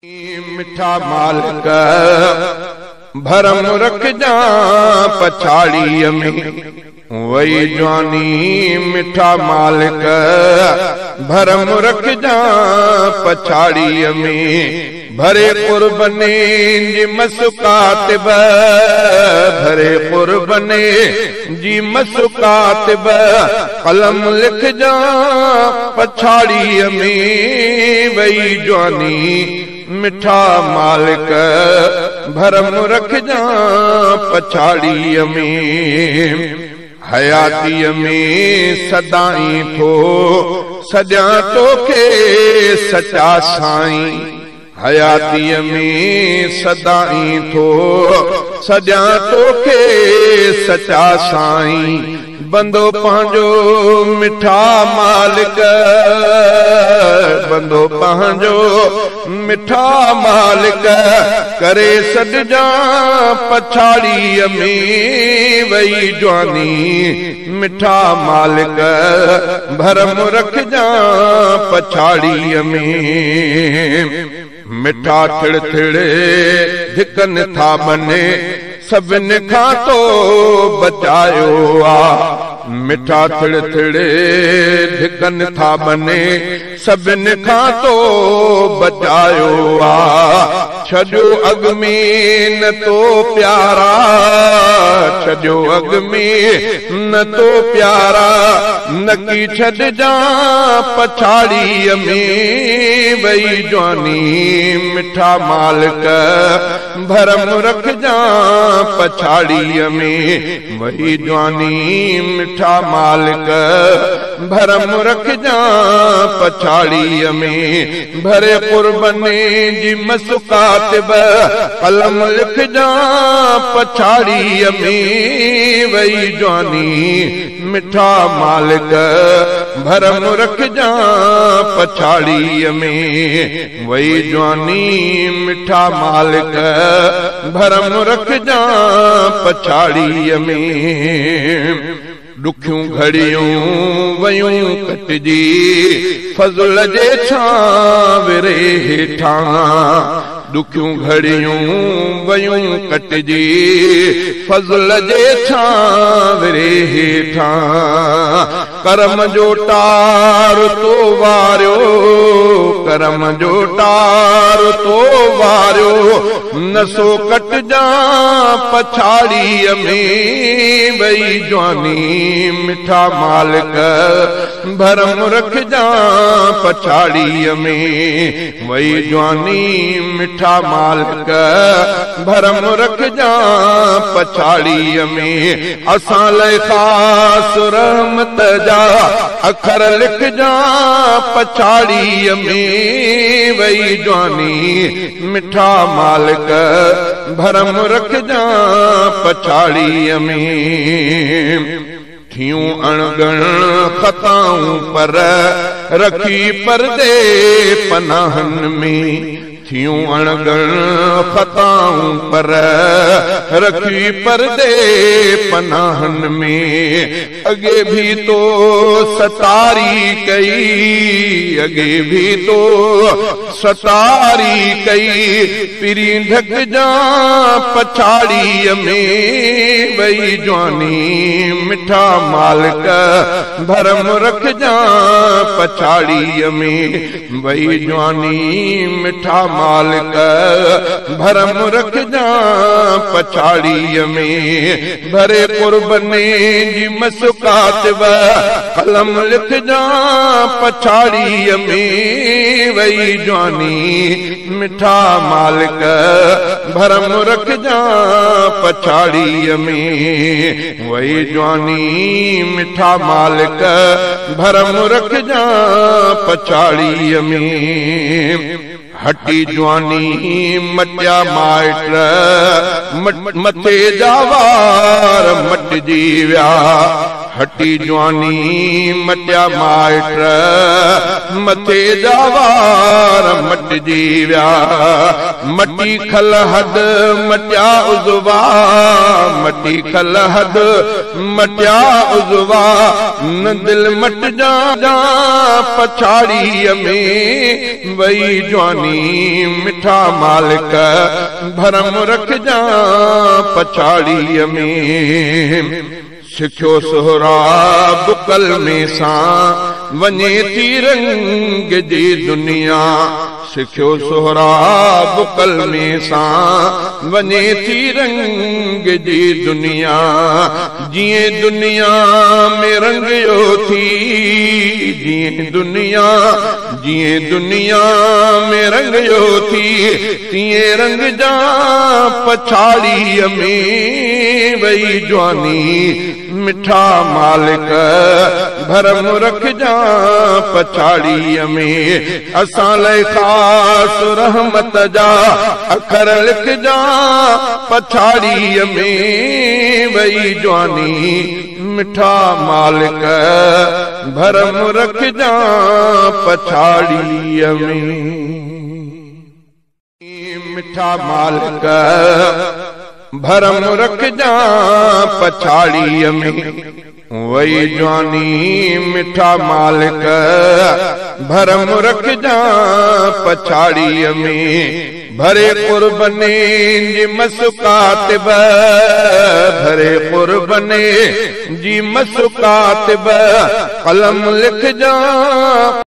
مٺا مالڪ ڀرم رکجان پڇاڙيءَ ۾، وئي جواني مٺا مالڪ ڀرم رکجان پڇاڙيءَ ۾، ڀري قربني جي مس ڪاتب، ڀري قربني جي مس ڪاتب، قلم لکجان پڇاڙيءَ ۾، وئي جواني مٺا مالڪ ڀرم رکجان پڇاڙيءَ ۾. حياتيءَ ۾ سدائين ٿو سڏيان توکي سچا سائين، حياتيءَ ۾ سدائين ٿو سڏيان توکي سچا سائين، بندو پنهنجو مٺا مالڪ، بندو پنهنجو مٺا مالڪ، ڪري سڏجان پڇاڙيءَ ۾، وئي جواني مٺا مالڪ ڀرم رکجان پڇاڙيءَ ۾. مٺا ٿڙ ٿڙي ڌڪن ٿا بني، سڀني کان تو بچايو آ، مٺا ٿڙ ٿڙي ڌڪن ٿا بني، سڀني کان تو بچايو آ، ڇڏيو اڳ ۾ نه تو پيارا، ڇڏيو اڳ ۾ نه تو پيارا، نڪي ڇڏجان پڇاڙيءَ ۾، وئي جواني مٺا مالڪ ڀرم رکجان پڇاڙيءَ ۾، وئي جواني مٺا مالڪ ڀرم رکجان پڇاڙيءَ ۾، ڀري قربني جي مس ڪاتب، قلم لکجان پڇاڙيءَ ۾، وئي جواني مٺا مالڪ ڀرم رکجان پڇاڙيءَ ۾، وئي جواني مٺا مالڪ ڀرم رکجان پڇاڙيءَ ۾. ڏکيون گهڙيون ويون ڪٽجي، فضل جي ڇانوري هيٺان، ڏکيون گهڙيون ويون ڪٽجي، فضل جي ڇانوري هيٺان، ڪرم جو ٽار تو واريو، ڪرم جو ٽار تو واريو، نسو ڪٽجان پڇاڙيءَ ۾، وئي جواني مٺا مالڪ ڀرم رکجان پڇاڙيءَ ۾، وئي جواني مٺا مالڪ ڀرم رکجان پڇاڙيءَ ۾. اسان لاءِ خاص رحمت جا اکر لکجان پڇاڙيءَ ۾، وئي جواني مٺا مالڪ ڀرم رکجان پڇاڙيءَ ۾. थियूं अणगण ख़ताऊं पर रखी परदे पनाहनि में, थियूं अणगण ख़ताऊं पर रखी परदे पनाहनि में, अॻे बि तो सतारी कई, अॻे बि तो सतारी कई, पिरीं ढकजां पछाड़ीअ में, वई जवानी मिठा मालिक भरम रखजां पछाड़ीअ में, वई जवानी मिठा मालिक भरम रखजां पछाड़ीअ में, भरे कुर्बने जी मसुकात कलम लिखजां पछाड़ीअ में, वई जवानी मिठा मालिक भरम रखजां पछाड़ीअ में, वई जवानी मिठा मालिक भरम रखजां पछाड़ीअ में. हटी जवानी मटिया माइट मथे जा वार मटिजी विया, هٽي جواني مٽيا مائٽ، مٿي جا وار مٽجي ويا. مٽي کل هڏ مٽيا عضوا، مٽي کل هڏ مٽيا عضوا، نه دل مٽجان پڇاڙيءَ ۾. وئي جواني مٺا مالڪ، ڀرم رکجان پڇاڙيءَ ۾. سکيو سهراب ڪلمي سان، وڃي ٿي رنگ جي دنيا. سکيو سهراب ڪلمي سان، وڃي ٿي رنگ جي دنيا. جيئن دنيا ۾ رنگيو ٿي، جيئن دنيا، جيئن دنيا ۾ رنگيو ٿي، تيئن رنگجان پڇاڙيءَ ۾. وئي جواني مٺا مالڪ، ڀرم رکجان پڇاڙيءَ ۾. اسان لاءِ خاص رحمت جا اکر لکجان پڇاڙيءَ ۾. وئي جواني مٺا مالڪ، ڀرم رکجان پڇاڙيءَ ۾. مٺا مالڪ، ڀرم رکجان پڇاڙيءَ ۾. وئي جواني مٺا مالڪ، ڀرم رکجان پڇاڙيءَ ۾. ڀري قربني جي مسڪاتب، ڀري قربني جي مسڪاتب، قلم لکجان.